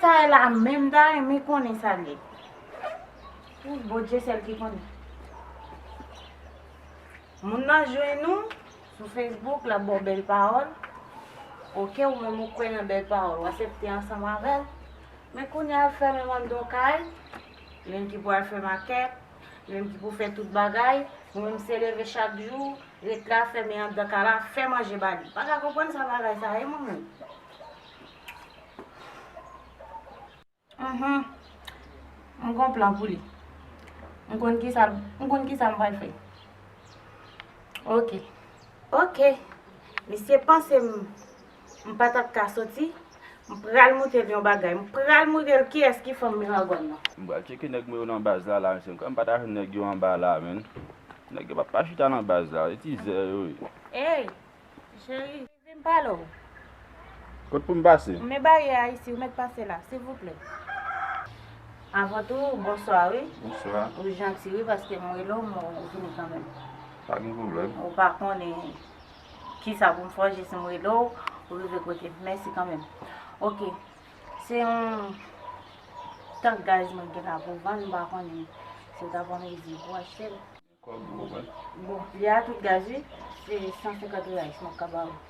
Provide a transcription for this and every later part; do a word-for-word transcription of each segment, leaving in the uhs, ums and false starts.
Sa e la menm, m ta renmen konnen sa l ye. Pou Bondye sèl ki konnen. Moun nan jwenn ou sou Facebook, l ap ba w bèl pawòl. Oke, ou menm ou kwè nan bèl pawòl, ou aksepte ansanm avè l. Men kounye a, l fèmen anndan w kay, li menm ki pou al fè makèt, li menm ki pou fè tout bagay, ou menm se leve chak jou, ret la, fèmen anndan kay la, fè manje ba li. Pa ka konprann sa bagay sa ye, mwen menm. Mhm. M gon plan pou li. M konn kisa, m konn kisa m pral fè. Oke. Oke. Misye panse m, m pa t ap ka soti. M pral moute l yon bagay. M pral moute l kiyès ki fanm Miragwàn nan. M pral tcheke nèg mwen yo nan baz la, la, mesye. M kwè m pa ta jwenn nèg yo anba la, menn. Nèg yo p ap pa chita nan baz la. E ti zè yo ye. Ey, cheri. Vin pale w. Kot pou m pase? M met baryè a isi, ou mèt pase la, silvouplè. Avan tou, bonswa, wi. Bonswa. Ou janti, wi, paske m rele w, men ou vini kanmenm. Pa gen pwoblèm. Ou pa konnen kisa pou m fè w, jis m rele w, ou rive kote m. Mèsi kanmenm. Oke. Se yon tank gaz mwen gen la pou vann, m pa konnen si w ta pran mezi pou achte l. Kòb ou wè? Bon, li a tout gaz, wi. Se san senkant reyal, m ap ka ba ou.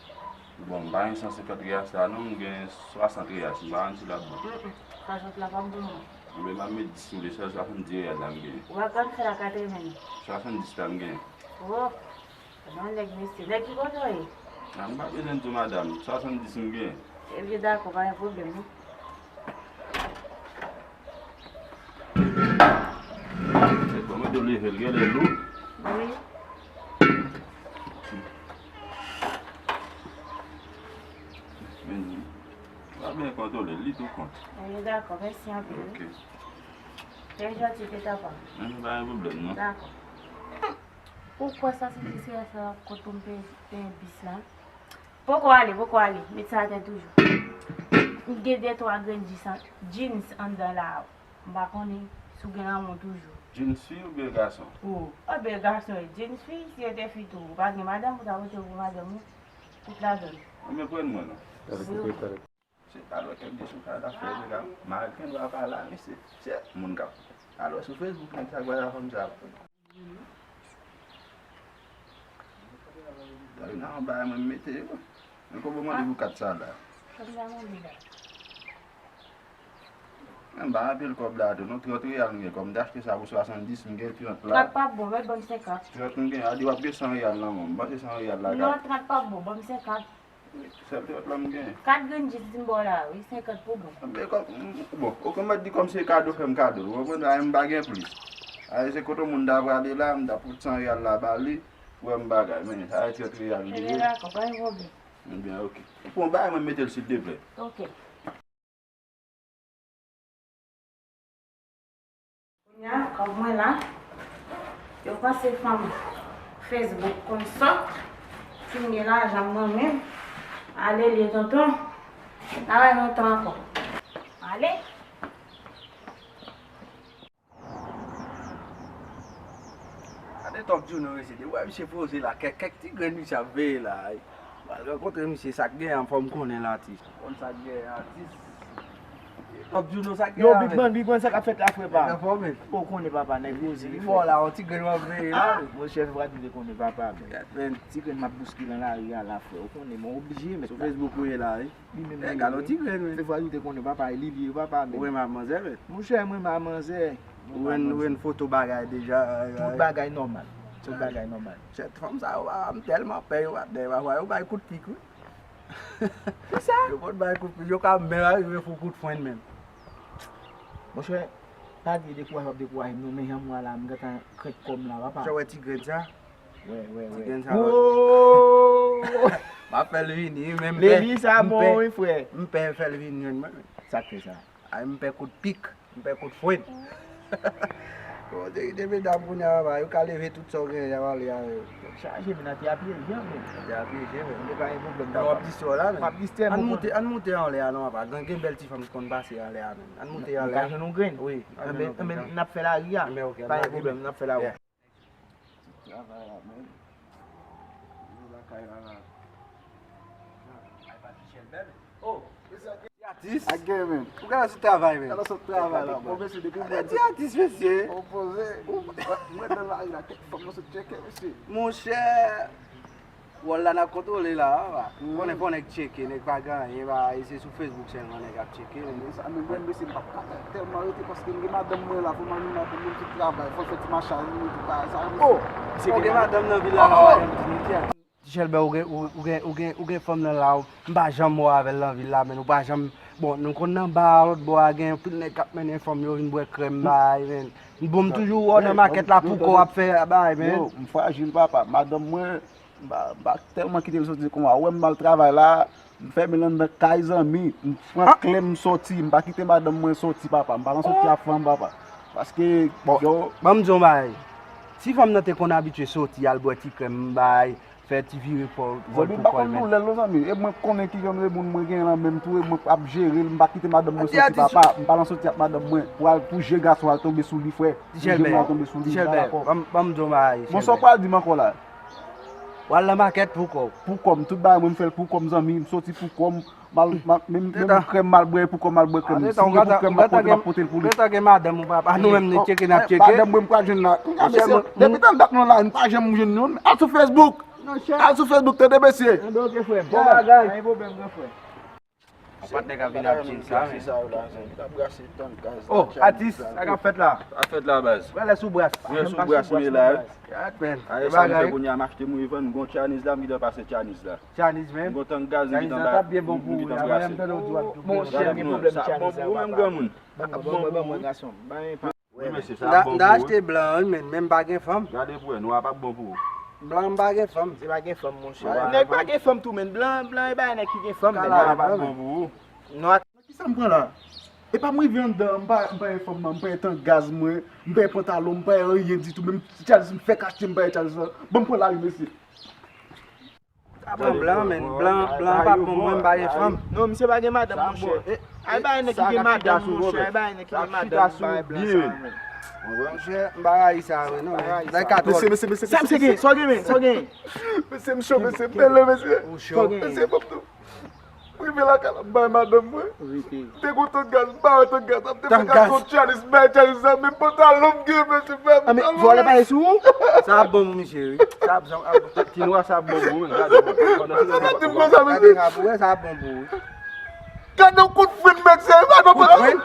Bon, m pa gen san senkant reyal sa non, m gen swasant reyal, m pa konn si l ap bon. Mm, mm. Swasant la p ap bon non. Anben, m ap met dis sou li, sèl swasanndis reyal la m gen. Ou pa konn fè la katreven. Swasanndis la m gen. Oh, non, nèg mesye. Nèg ki kote w ye? A, m pa bezwen di w, madanm. Swasanndis m gen. Ebyen, dakò, pa gen pwoblèm, non. Se bon, mwen te leve l, gen lè lou. Wi. Men, w ap byen kontwole l, li tou kont. Ebyen, dakò, mèsi anpil, wi. Ok. Trè janti, tèt apa. Mwen pa gen pwoblèm, non. Dakò. Ou kwè sa se ti seyans la k ap kont pou m peye, peye bis la? Poko ale, poko ale. Met sa atè toujou. M gen de twa grenn jis an-, jeans anndan la. M pa konnen si w gen lanmou toujou. Jeans fi oubyen gason? O, anben gason wi. Jeans fi, si yo te fi tou, ou pa gen madanm, ou ta pote pou madanm ou. Tout ladan l. Anben pran mwen non. Gade koupe, gade. Se alò kèk de sou kay la fè deja. Marik gen dwa pa la, mesye. Se moun k ap alò sou Facebook, nèg sa k bay la fanm sa. Gade nan yon bagay mwen mete yo. Men kòman mande pou kat sa la? Kòb la mande la. Mwen ba anpil kòb la tou. Non, trant reyal m gen kòb. M te achte sa pou swasanndis, m gen trant la. Trant p ap bon, mèt ban m senkant. Trant m gen, a di w ap gen san reyal nan men w. M panse san reyal la ka. Non, trant p ap bon, ban m senkant. Sèl trant la m gen. Kat grenn jis di m ba w la, wi, senkant pou bon. Anben, kòm, bon, oke, m di kòm se kado, fè m kado. Ou konprann? A, m pa gen plis. A, se kote moun ta prale la, m ta pote san reyal la ba li, pou wè m bagay. Men, sa e trant reyal li ye. Ebyen, dakò, pa gen pwoblèm. Ebyen, oke. Ou pran bagay mwen, mete l silteplè. Oke. Kounye a, kòb mwen la, yo panse fanm Facebook konn sòt, si m gen lajan mwen menm, ale l ye tonton, pa wè lontan ankò. Ale. Gade Top Juno mesye, depi w wè misye poze la, kèk, kèk ti grenn misye ap veye la. Pral rankontre misye, sa k genyen an fò m konnen l atis. Konn sa k genyen atis. Top Juno, sa k genyen? Yo, Big Man, Big Man, sa k ap fèt la, frè pa? Ou konnen papa, nèg poze li, frè. Bon, la, yon ti grenn w ap veye la. Monchè, frè, ou te konnen papa, men. Men ti grenn m ap bouskile nan lari a la, frè. Ou konnen, men oblije mèt la. Sou Facebook ou ye la, wi. Li menm li ye. Gade yon ti grenn, wi. Frè, ou te konnen papa, li li ye, papa, men. Ou renmen ak manzè, men. Monchè, mwen renmen ak manzè. Ou wè n, ou wè n foto bagay deja. Tout bagay nòmal. Tout bagay nòmal. Sèt fanm sa yo, papa, m tèlman pè yo, papa, papa, yo bay kout pik, wi. Kisa? Yo konn bay kout pik, yo ka menm rive fè w kout frenn menm. Monchè, pa gen dekouraje, w ap dekouraje m non, men jan m wè la, m gentan krent kò m la, papa. Monchè, wè ti grenn sa? Wè, wè, wè. Ti grenn sa, wè. M ap fè l vini, wi, men m pè. Leli sa bon, wi, frè. M pè fè l vin jwenn mwen. Sa k fè sa? Ay, m pè kout pik. M pè kout frenn. Bon, de, de medam kounye a, papa, yo ka leve tout sa w genyen, y ap ale avè yo. Tèt chaje, men n te a pye jan, men. N te a pye jan, men. Men pa gen pwoblèm, papa. W ap distwè w la, men. M ap distwè, men. Ann moute, ann moute anlè a non, papa. Gen, gen bèl ti fanm ki konn pase anlè a, men. Ann moute anlè a. Nou ka jwenn yon grenn. Wi. Ann jwenn yon grenn. Anben, n ap fè lari a. Anben, oke, pa gen pwoblèm, n ap fè lari a. Travay la, men. Yo lakay la, la. Ay, pa Michel bèl. Oh, mesye, Atis. Ak gen menm. Ou gade sou travay menm. Gade sou travay la, bro. Mesye, depi mwen di atis, mesye. Ou poze. Mwen nan lari la, kèk fanm nan sot tcheke, mesye. Monchè, wòl la n ap kontwole la, papa. Konnen fò nèg tcheke, nèg pa gen anyen, pa, e se sou Facebook sèlman nèg ap tcheke. Sa menm, mwen, mesye, m p ap ka tèlman rete paske m gen madanm mwen la, fò m al nan madanm mwen, tout travay, fò l fè ti machaj, tout bagay sa, mesye. Ou gen madanm nan vil la, la, w ap di, mesye. Ti Chèlbè, ou gen, ou, ou gen, ou gen, ou gen fanm nan la, ou, m pa janm wè w avè l nan vil la, men ou pa janm, bon, nou konn nan ba a lòt bò a, gen anpil nèg k ap mennen fanm yo vin bwè krèm bay, men. Bon, m toujou wè w nan makèt la pou kò w ap fè bay, men. Yo, m frajil, papa. Madanm mwen, m pa, m pa tèlman kite l soti konsa. Ou wè m al travay la, m fèmen l anndan kay zanmi, m pran kle m soti, m pa kite madanm mwen soti, papa. M pa nan soti ak fanm, papa. Paske, bon, yo, ban m di w yon bagay. Si fanm nan te konn abitye soti, al bwè ti krèm bay, fè ti vire pou, vòl pou kò l, men. Zanmi, m pa konn doulè l non, zanmi. E mwen konnen ki jan de moun mwen genyen lan menm tou, e mwen ap jere l, m pa kite madanm mwen soti, papa. M pa nan soti ak madanm mwen pou al, pou je gason al tonbe sou li, frè. Pou je moun al tonbe sou li, m pa dakò. Ban m, ban m di w yon bagay, Chèlbè. Bon, sa w pral di m ankò la? W al nan makèt pou kò w. Pou kò m, tout bagay mwen m fè l pou kò m, zanmi, m soti pou kò m. M al, m al, menm, menm krèm m al bwè pou kò m al bwè krèm. Si m gen pou krèm m ap pote, m ap pote l pou li. Gentan gen madanm ou papa, nou menm nou tcheke, n ap tcheke. Madanm mwen m pral jwenn la. Kounye a, mesye, depi tann dat nou la, n pa janm jwenn youn. Al sou Facebook. Al sou Facebook, tande mesye. Anben, oke, frè m. Bon bagay. Pa gen pwoblèm, gran frè. Yon patnè k ap vin ap chill sa, men. Oh, atis, sa k ap fèt la? Sa k ap fèt la, baz? Pralè sou bras. Pralè sou bras, men la. Gad, men. Aye, sa m fè kounye a, m achte mwen vann, m gon Chinese la, m gentan pase Chinese la. Chinese, men. M gon tank gaz, m gentan ba, m gentan brase. Monchè, gen pwoblèm Chinese la, papa. Ou menm granmoun. Ban mwen, ban mwen, gason. Wi, mesye, sa ap bon pou ou. M ta achte blan an, men, men m pa gen fanm. Gade pou wè, nwa p ap bon pou ou. Blan m pa gen fanm. Se pa gen fanm, monchè. Nèg pa gen fanm tou, men. Blan, blan e bay nèg ki gen fanm, men. Nwa p ap bon pou ou. Nwa. Kisa m pran la? E pa m rive anndan, m pa, m pa gen fanm nan, m pa gen tank gaz mwen, m pa gen pantalon, m pa gen anyen ditou, menm ti Chinese m fèk achte, m pa gen Chinese lan. Ban m pran lari, mesye. Sa pran blan, men. Blan, blan pa bon, mwen, m pa gen fanm. Non, misye pa gen madanm, monchè. Ay bay nèg ki gen madanm, monchè. Ay bay nèg ki gen madanm, bay blan sa, men. Monchè, m pa rayi sa, wi, non, men. Mesye, mesye, mesye, sa misye gen, sa w gen, men, sa w gen. Mesye, m cho, mesye, m pele, mesye. Ou cho. Mesye, ban m tou. Rive lakay la, m bay madanm mwen. Te gon tank gaz, m bay tank gaz, m te fè gason Chinese, bay Chinese sa, men pantalon m gen, men se fè m. Vòlè pa ye sou ou? Sa ap bon pou misye, wi. Sa ap, sa ap, ti nwa sa ap bon pou ou, men gade. Sa pa di m konsa, mesye. Gade, sa ap bon pou ou. Gade yon kout fren, mesye. Gade yon kout fren.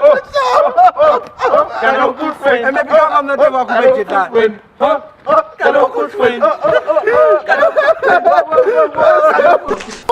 Gade yon kout fren. E men, pita fanm nan te va koupe jet la. Gade yon kout fren. Gade yon kout fren.